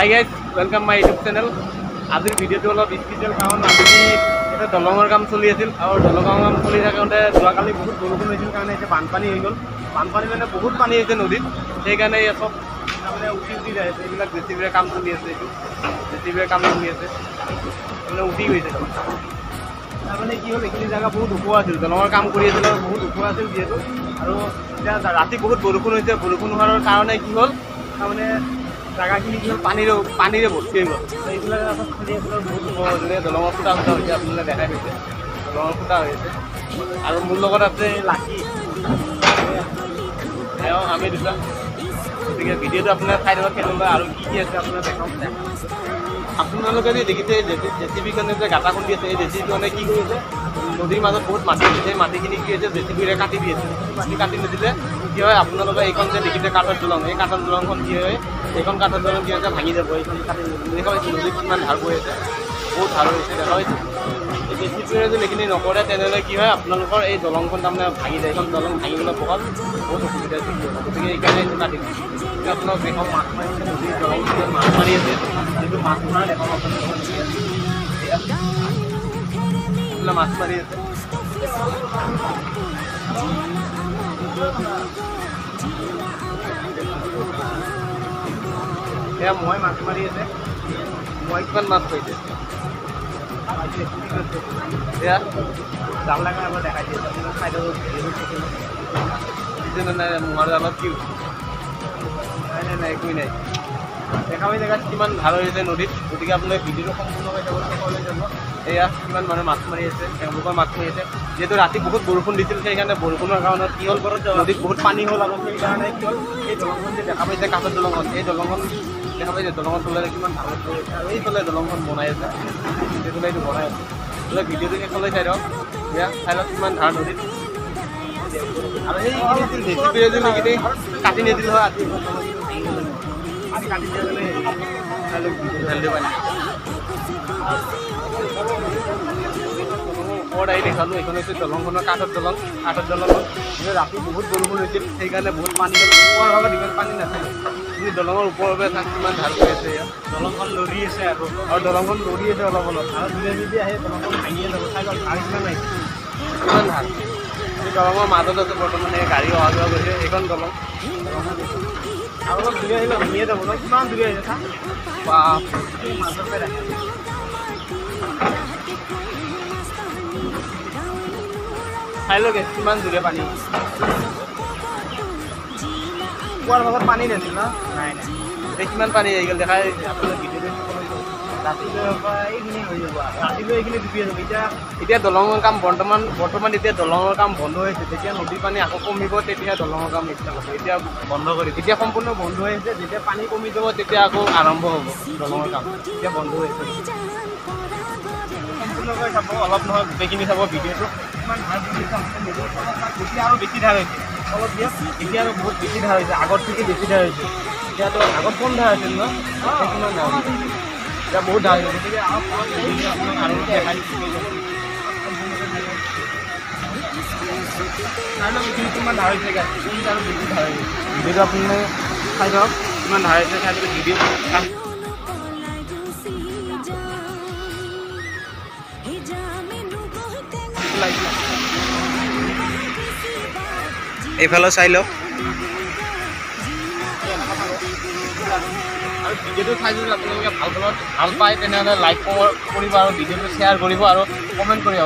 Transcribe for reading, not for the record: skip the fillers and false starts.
Hi guys, welcome my YouTube channel. আজিৰ ভিডিঅ'টো অলপ স্পেচিয়েল কাৰণ আজি এটা দলঙৰ কাম চলি আছিল আৰু দলঙৰ কাম চলি থাকোঁতে যোৱাকালি বহুত বৰষুণ হৈছিল কাৰণে এতিয়া বানপানী হৈ গ'ল। বানপানী মানে বহুত পানী হৈছে নদীত, সেইকাৰণে ইয়াত চব তাৰমানে উঠি উঠি যায় আছে। এইবিলাক জেচিবিৰে কাম চলি আছে, এইটো জেচিবিৰে কাম চলি আছে, মানে উঠি গৈছে। তাৰমানে কি হ'ল, এইখিনি জেগা বহুত ওখ আছিল, দলঙৰ কাম কৰি আছিল আৰু বহুত ওখ আছিল যিহেতু। আৰু এতিয়া ৰাতি বহুত বৰষুণ হৈছে, বৰষুণ হোৱাৰ কাৰণে কি হ'ল, তাৰমানে জেগাখিনি কি হ'ল, পানীৰে ভৰ্তি হৈ গ'ল। এইবিলাক খালী আপোনাৰ বহুত ওখ হৈছিলে, দলঙৰ ফুটা ফুটা হৈছে, আপোনালোকে দেখাই পাইছে দলঙৰ ফুটা হৈ আছে। আৰু মোৰ লগত আছে লাকি, এওঁ আমি দুটা। গতিকে ভিডিঅ'টো আপোনাৰ চাই থাকক কেনেকুৱা আৰু কি কি আছে আপোনাৰ দেখাম। আপোনালোকে যে দেখিছে জেচিবিখনে যে গাঁতা খুন্দি আছে, এই জেচিবিখনে কি কৰিছে, নদীৰ মাজত বহুত মাটি আছে, সেই মাটিখিনি কি হৈছে জেচিবিৰে কাটি দি আছে। মাটি কাটি নিদিলে কি হয়, আপোনালোকে এইখন যে দেখিছে কাঠৰ দলং, এই কাঠৰ দলংখন কি হয়, এইখন কাঠৰ দলং কি হৈছে ভাঙি যাব। এইখন কাটি দেখা পাইছে নদীত কিমান ধাৰ বৈ আছে, বহুত ধাৰ হৈছে, দেখা পাইছে। এই জেচিবিৰে যদি এইখিনি নকৰে তেনেহ'লে কি হয়, আপোনালোকৰ এই দলংখন তাৰমানে ভাঙি যায়। এইখন দলং ভাঙিবলৈ বহুত বহুত অসুবিধাৰ সৃষ্টি হ'ব, গতিকে এইকাৰণে এইটো কাটি দিছে। আপোনালোক দেখাওঁ মাছ মাৰিছে, নদীৰ দলং মাছ মাৰি আছে, যিটো মাছ মৰা দেখাওঁ আপোনালোকক, মাছ মাৰি আছে। এয়া মই মাছ মাৰি আছে, মই কিমান মাছ পাইছে এয়া জাল লগা এবাৰ দেখাই দিয়ে। চাই থাকক নাই মোহাৰ জালত কি নাই নাই নাই একোৱেই নাই। দেখা পাই জেগাত কিমান ভাল হৈছে নদীত, গতিকে আপোনালোকে ভিডিঅ'টো সম্পূৰ্ণকৈ যাব, শেষলৈ যাব। এয়া কিমান মানুহ মাছ মাৰি আছে, তেওঁলোকৰ মাছ মাৰি আছে। যিহেতু ৰাতি বহুত বৰষুণ দিছিল, সেইকাৰণে বৰষুণৰ কাৰণত কি হ'ল, নদীত বহুত পানী হ'ল। আৰু সেইকাৰণে কি হ'ল, এই দলংখন যে দেখা পাইছে কাঠৰ দলংখন, এই দলংখন দেখা পাইছে, দলঙৰ তলেৰে কিমান ভাল হৈছে। আৰু এইফালে দলংখন বনাই আছে, সেইফালে এইটো বনাই আছে। বোলে ভিডিঅ'টো শেষলৈ চাই দিয়ক, এয়া চাই লওক কিমান ধাৰ নদীত। আৰু সেইখিনি জেচিবিৰে যদি সেইখিনি কাটি নিদিল হয়, আজি কাটি দিয়া ওপৰত আহি দেখালোঁ। এইখন হৈছে দলংখনৰ কাঠৰ দলং, কাঠৰ দলংখন ৰাতি বহুত বৰষুণ হৈছিল, সেইকাৰণে বহুত পানী হ'ল। ওপৰৰ ভাগত ইমান পানী নাছিলে, কিন্তু দলঙৰ ওপৰৰ পৰা তাত কিমান ধাৰ হৈ আছে। ইয়াত দলংখন লৰি আছে আৰু দলংখন লৰি আছে অলপ অলপ, আৰু দূৰে যদি আহে দলংখন ভাঙিয়ে যাব। চাই লওক ধাৰ কিমান আহিছে, কিমান ধাৰ। এই দলঙৰ মাজত আছে বৰ্তমান, এই গাড়ী অহা যোৱা কৰিছে। এইখন দলং আৰু অলপ দূৰে আহিলে ভাঙিয়ে যাব ন, কিমান দূৰে আহিছে চা, বাপ মাজৰ পৰা চাই লওক কিমান দূৰে পানী। কুঁৱাৰ ভাগত পানী নাছিল ন, নাই নাই, এতিয়া কিমান পানী আহি গ'ল দেখাই আপোনালোক ভিডিঅ'টো। ৰাতিলৈ এইখিনি হৈ যাব, ৰাতিলৈ এইখিনি ডুবি যাব। এতিয়া এতিয়া দলঙৰ কাম বৰ্তমান এতিয়া দলঙৰ কাম বন্ধ হৈছে। যেতিয়া নদীৰ পানী আকৌ কমিব তেতিয়া দলঙৰ কাম ষ্টাৰ্ট হ'ব। এতিয়া বন্ধ কৰি এতিয়া সম্পূৰ্ণ বন্ধ হৈ আছে। যেতিয়া পানী কমি যাব তেতিয়া আকৌ আৰম্ভ হ'ব দলঙৰ কাম। এতিয়া বন্ধ হৈছে, সম্পূৰ্ণকৈ চাব, অলপ নহয় গোটেইখিনি চাব ভিডিঅ'টো। কিমান ধাৰ নদীৰ তলত এতিয়া আৰু বেছি ধাৰ হৈছে, অলপ দিয়ক এতিয়া আৰু বহুত বেছি ধাৰ হৈছে, আগত থেকে বেছি ধাৰ হৈছে। এতিয়াতো আগত কম ধাৰ আছিল ন, কিমান ধাৰ হৈছে এতিয়া, বহুত ধাৰ হৈছে। গতিকে আপোনাক আৰু দেখাই কিমান ধাৰ হৈছে, আৰু বেছি ধাৰ হৈছে। ভিডিঅ'টো আপুনি চাই থাকক কিমান ধাৰ হৈছে, চাই থাকক ভিডিঅ'। এইফালেও চাই লওক আৰু ভিডিঅ'টো চাই যদি আপোনালোকে ভাল পায় তেনেহ'লে লাইক কৰিব আৰু ভিডিঅ'টো শ্বেয়াৰ কৰিব আৰু কমেণ্ট কৰিব।